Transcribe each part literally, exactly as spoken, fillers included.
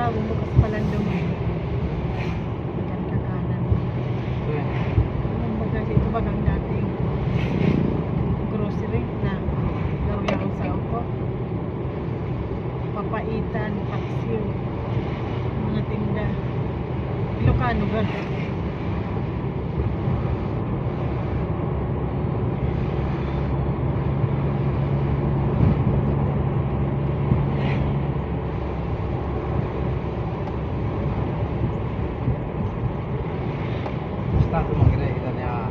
Tawag mo kasi palandong eh. Magkakakanan. Ayan. Ang baga, ito bagang dating grocery na garo yan sa upo. Papaitan, paksiw, mga tinda. Ilocano ba? Basta ako mag-ira, ira niya.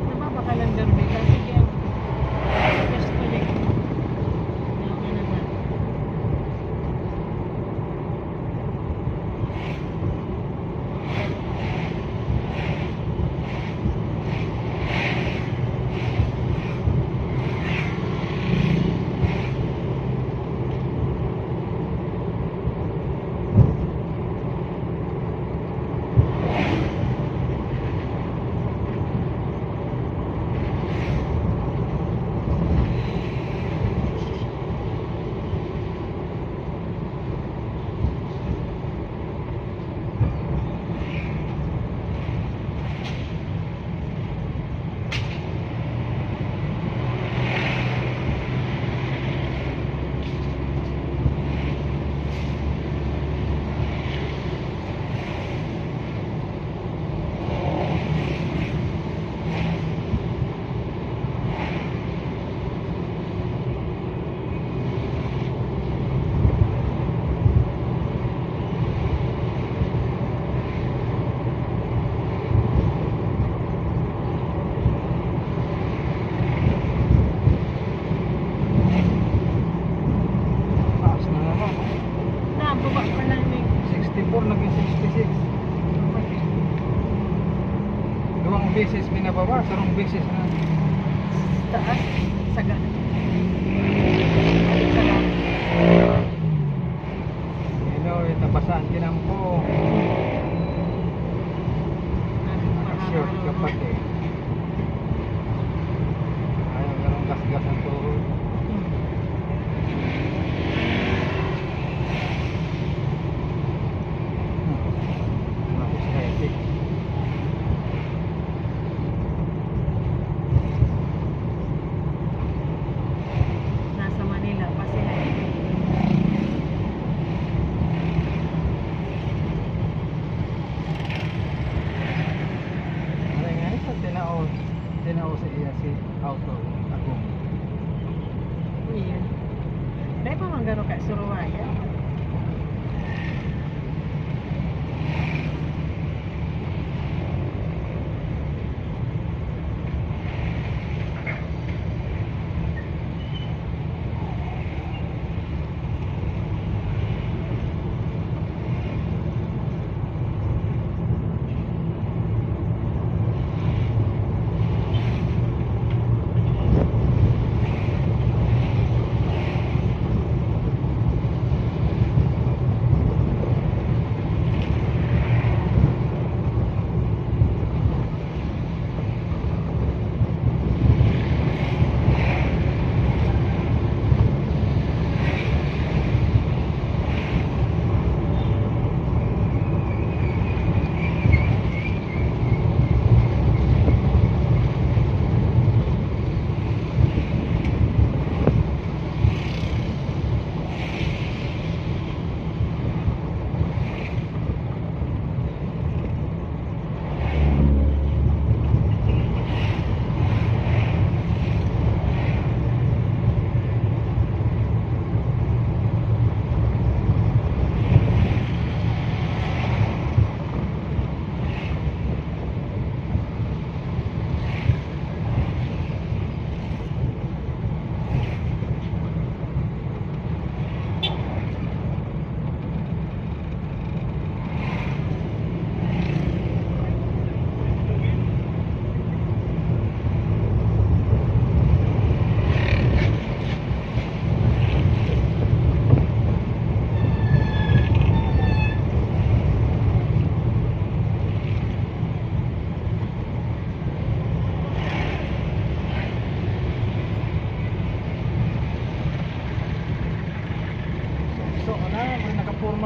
Nababakalan, Derby, kasi kaya pwesto ni, ano ka naman. Taas na naman, oh. Nababa pa lang ni. Sixty-four, naging sixty-six. Duwang beses binababa, sarong beses na. Taas, saga. Saga. Hello, eh, nabasaan kinampo. Short ka pati. Ayaw nga lang gasgas ang tuhod. Tapos headache. Nasa Manila pa si Heidi. Aray nga, ito, tinao, tinao sa iya si auto, agong. Iya. Dahil pa man gano'n ka, Surabaya.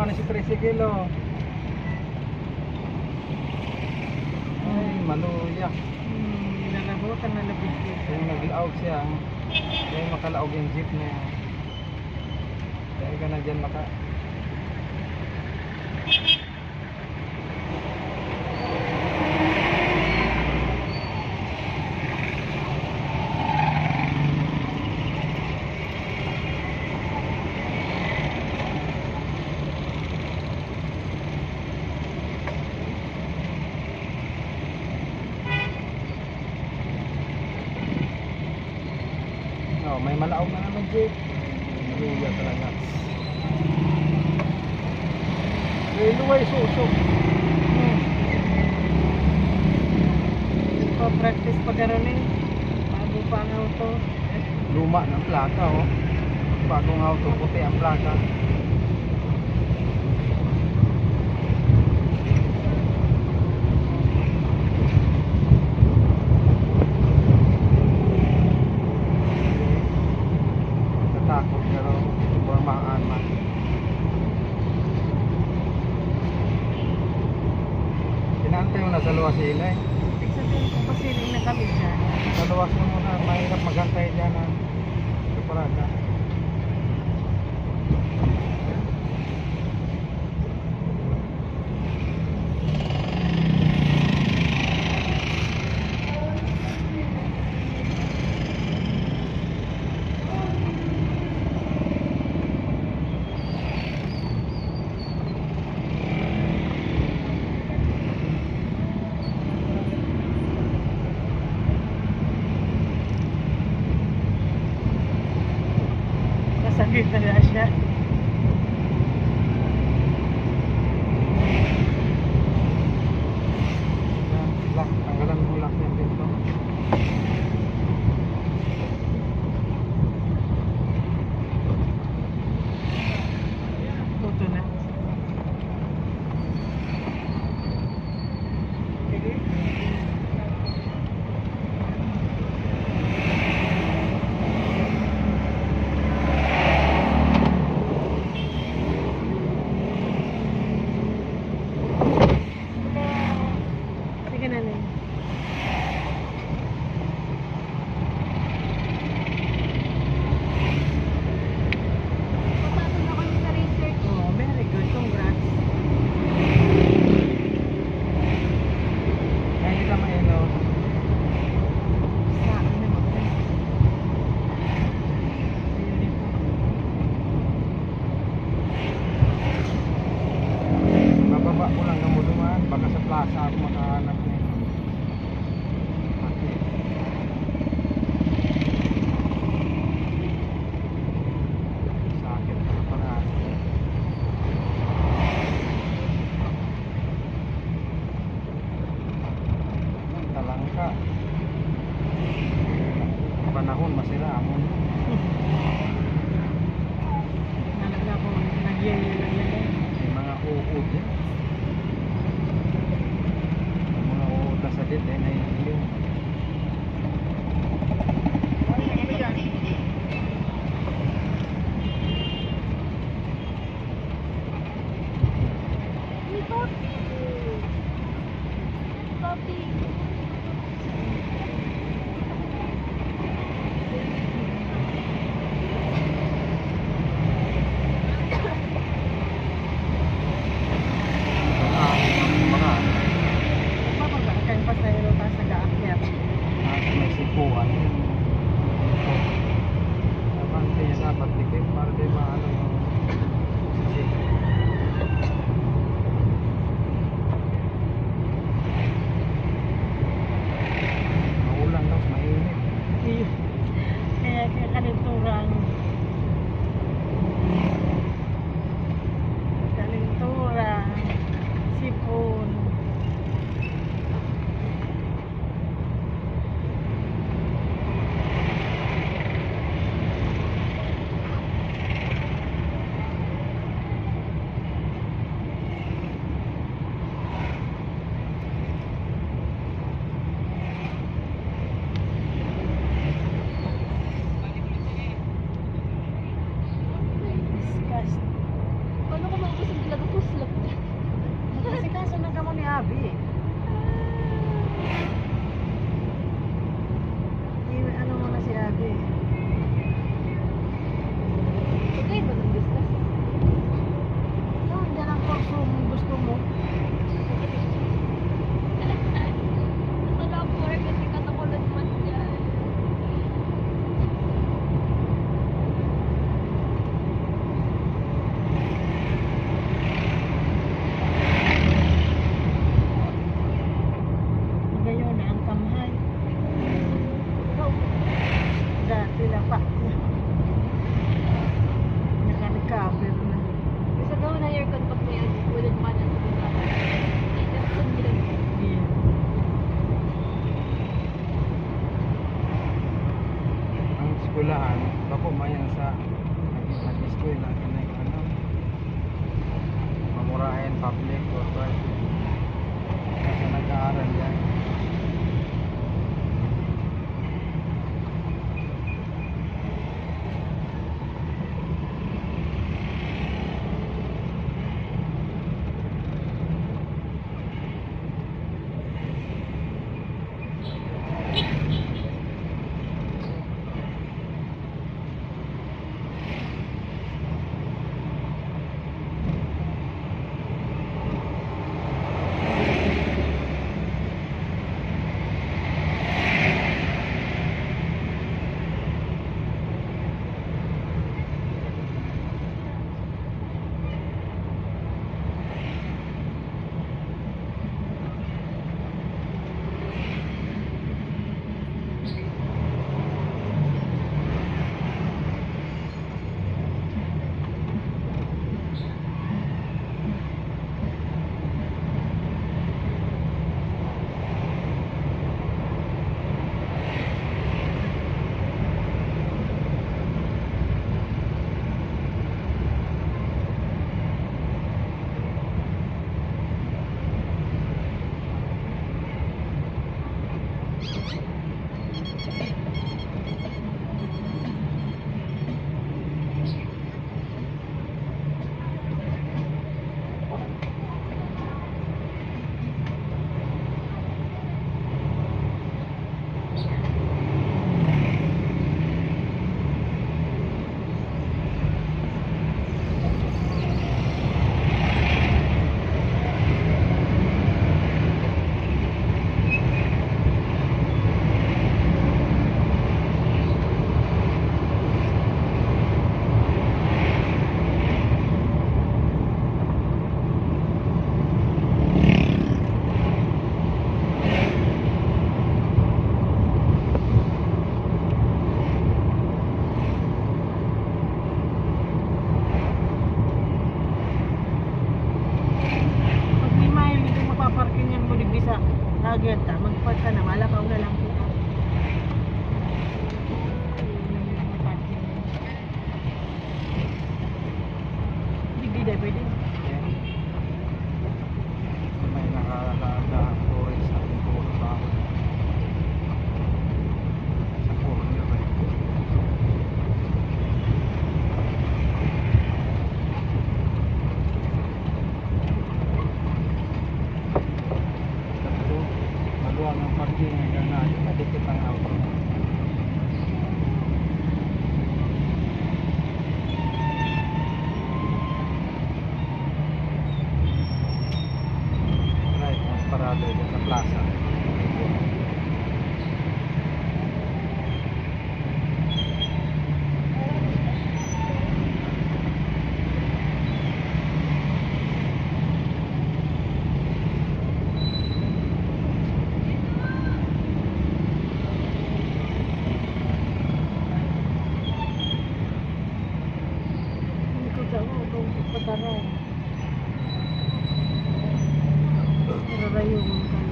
Ano si tricycle, oh? Ay, maluya. Hmm, nalabutan na labis. Kung nag-out siya, kaya makalaog yung jeep na yan. Kaya ka na dyan maka- Oh, may malaog na naman, Jake. Luya talaga. May luway suso. Hmm. Nagpa-practice pa karon eh. Bago pa ang auto. Luma ng plaka, oh. Bagong auto, puti ang plaka. Natatakot ka raw. Sobrang maanman. Inaantay mo na sa luwas sila eh. Ibig sabihin, kung pasiling na kami dyan. Sa luwas mo muna, mahirap maghantay dyan, ha. Sa parada. Nasakit na nga siya. Lock, tanggalan mo lock yan dito. Puto na. Sige na, Nay. Papasok na kami sa research. Oh, very good. Congrats. Kaya kita mailo. Sa ano naman? Beautiful. Bababa ko lang ng duman. Baka sa plaza ako makahanap niya. Sakit na pala. Talangka. Panahon, masira, amon. Nalagla ko, nagyan-yan lang yan eh. May mga uod yan. May mga uod na sa dito eh, naiiling. Papi! Papi! Mayan sa nag-, nag-eskwela, kanay, ano, mamurahin, public or private. Kaya nag-aaral yan. Pag may mayo, dito mapaparking yan mo digdi sa lager ta. Mag-park ka na, malakaw na lang kita. Digdi, dai pwede. May nakalaga ang orange na pintura sa akin. Sa corner na yun. Tatlo, maluwang ang parking hanggang na, madikit ang auto. Right, ang parada dyan sa plaza. Ang kuta mo, itong patara. Nararayo mo ka na.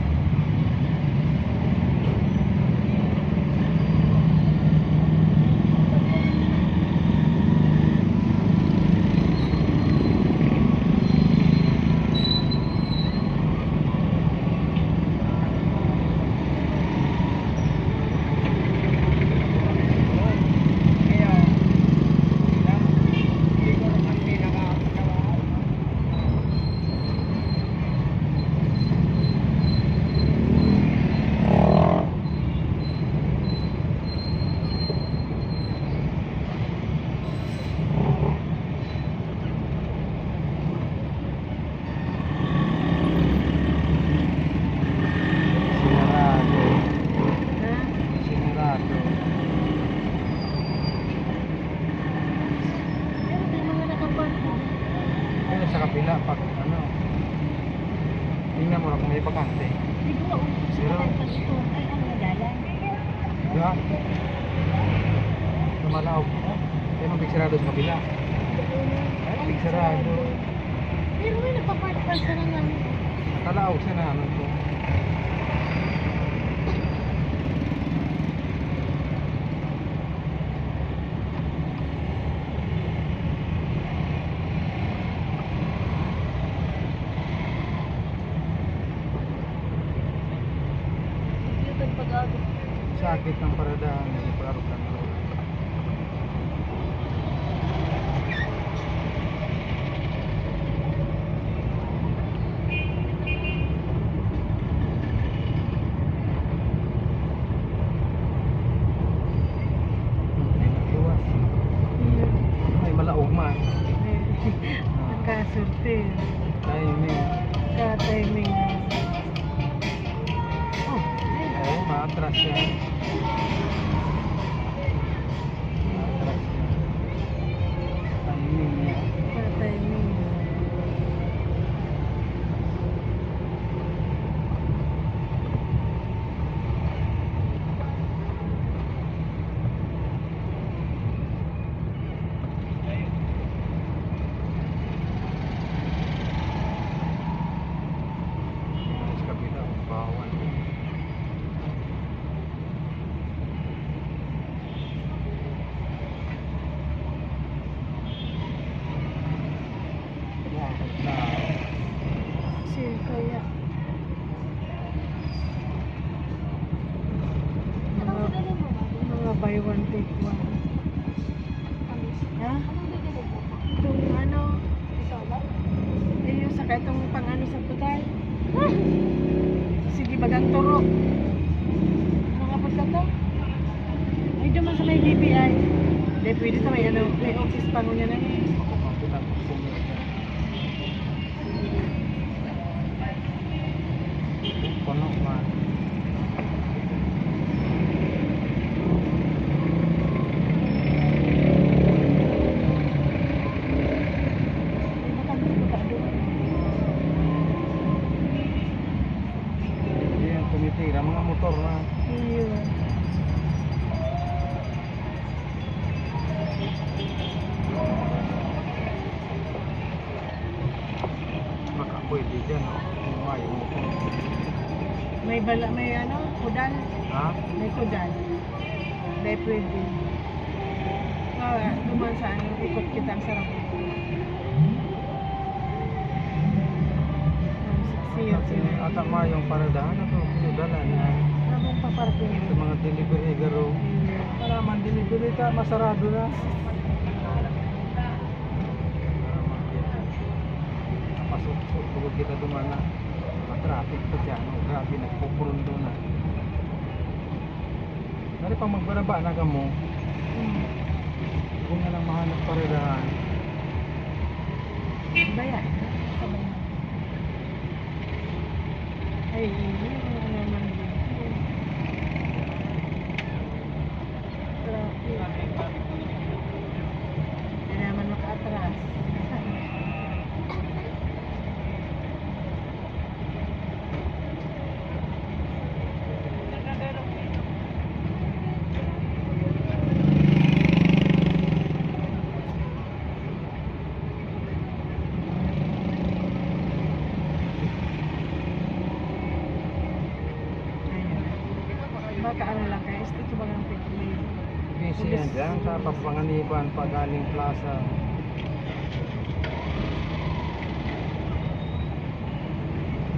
Sinarado. Ha? Sinarado. Pero may mga nakapark na. Pero sa kabila, pag ano, tingnan mo lang kung may bakante. Di ba, oh, sa Pero bakante ito, ay, ano, dalan? Diba? Lumalaog. Kaya mabigsarado sa kabila. Ay, bigsarado. Pero may nagpa-park pa sa naman. Nakalaog siya na ano to. Pag-abot. Sakit ng paradahan, hindi pag-abot ng road. Hindi nagluwas. Ay, malaog man. Ay, nakasurte. Timing. Ka-timing. Oh, ay, maatras siya. Maatras siya. Timing niya. Sa timing. Sa kabila, bawal. Sale kaya. Mga, mga buy one, take one. Ha? Itong ano, eh, yung saka itong pang ano sa putay. Ah! Sige, bagang turo. Mga pagka to. Ay, doon man sa may B P I. Hindi, pwede sa may ano, may office pa ngunyan na eh. Puno man. Ayan, tumitira. Mga motor na. Ayun. Baka pwede dyan, oh. May motor. May bala, may ano, kudal. Ha? May kudal. Hindi pwede. Ah, duman sa ano, ikot kita ang sarap. Ang saksiyan Kasi sila. Ata mayong paradahan na to, yung dalan na. Habang paparking. Sa mga delivery, garo. Hmm. Para man delivery ka, masarado na. Napasok-sok, tulog kita duman na. Matraffic pa dyan, oh, grabe, nagpupurundo na. Ano pang magbaraba na kamo? Hmm. Kung na lang mahanap paradahan. Baya, sabay na. Ay, yun, ano naman dito. Traffic. Hindi naman makaatras. Ayan. Baka ano lang, kaya gusto ko bagang picnic. Busy yan dyan sa Papanganiban, pagaling plaza.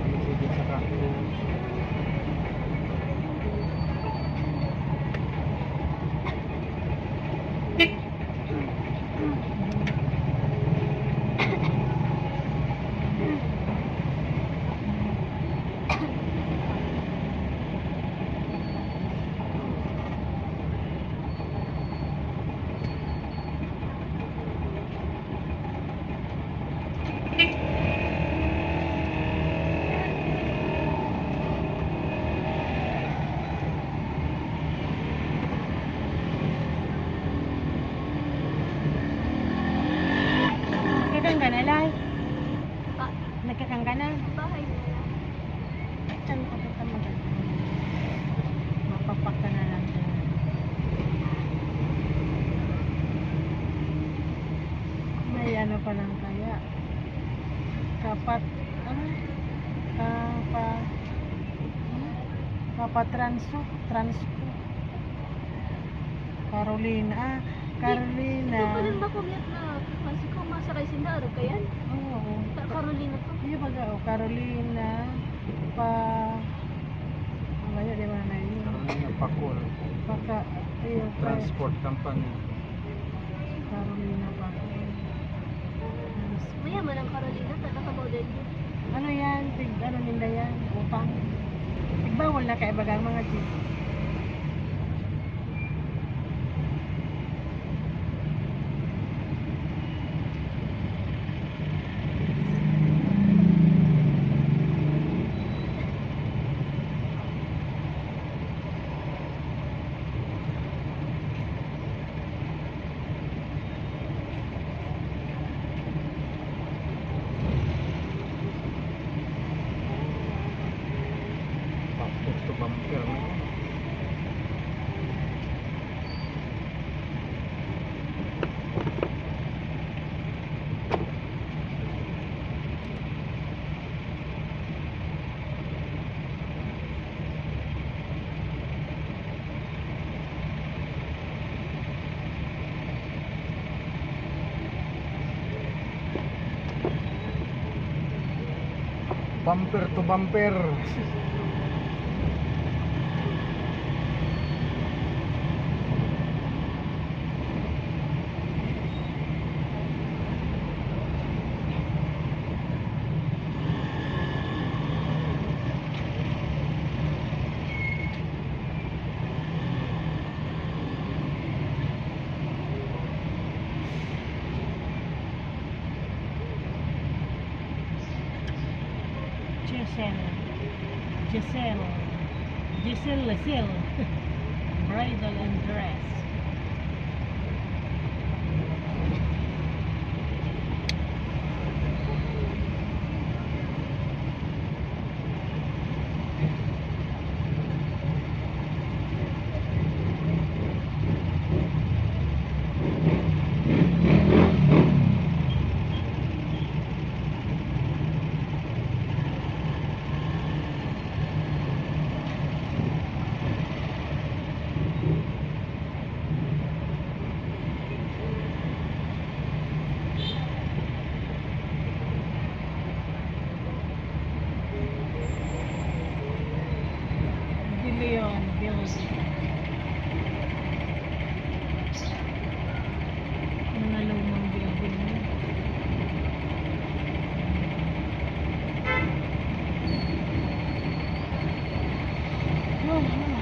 Ano, sige, sa Cactus. Nagkakang ka na, Lai? Pa. Nagkakang ka na? Bahay na lang. Diyan ka, basta maganda. Mapapak ka na lang dyan. May ano pa lang kaya? Kapat-, ano? Kapa-, ano? Kapatranso? Transpo? Carolina. Ah, Carolina. Ito pa rin ba kumiat na klase ko? Masakay sinda, araw kayan? Oo. Ka-, Carolina to. Iya baga, oh, Carolina. Pa-, ang layo, di ba na yun? Pakol. Baka, ayun, Transport company. Carolina Pakol. Maya man ang Carolina, taga Cavao del Sur. Ano yan? Tig, ano ninda yan? Utang. Tigbawal na kaya bagang mga jeep. Bumper to bumper na yan. Bumper to bumper. Giselle. Giselle. Giselle Lascelles. Bridal and dress. De Leon Building. Mga lumang building. Oh, oh.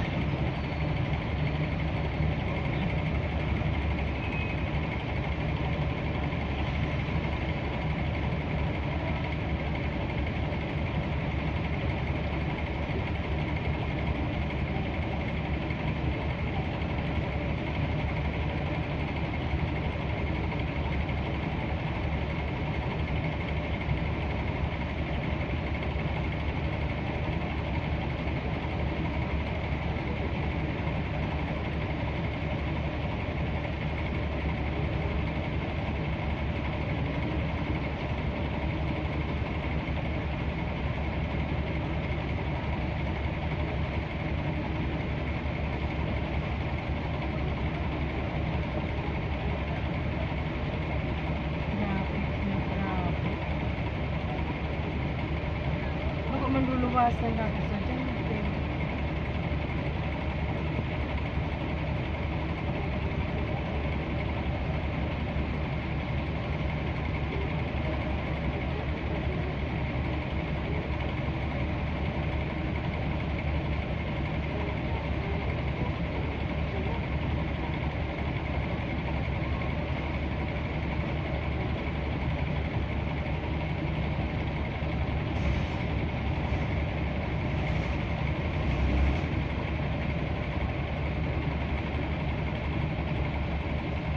Traffic na traffic. Baka manluluwasan ka sa dyan, eh.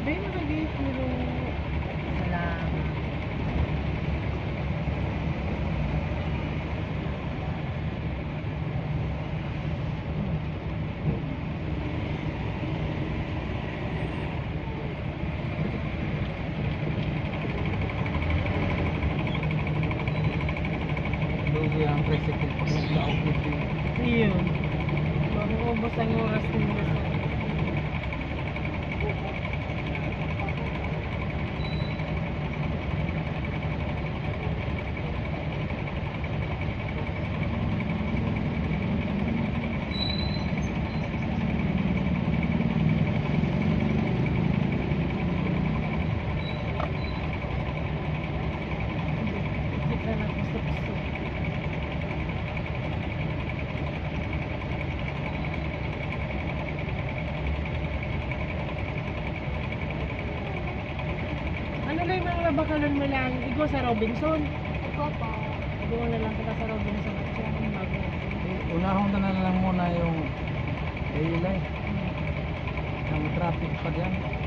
Dai mo lagi puro salamat. Lugi ang tricycle pag naglaog dito. Iyo. Maubos ang oras nila sa Bakalon mo lang, igwa sa Robinson. Ikaw po. Igwa na lang kita sa Robinson at siya ang bago. Unahon na lang muna yung ilay. Ang traffic pa diyan.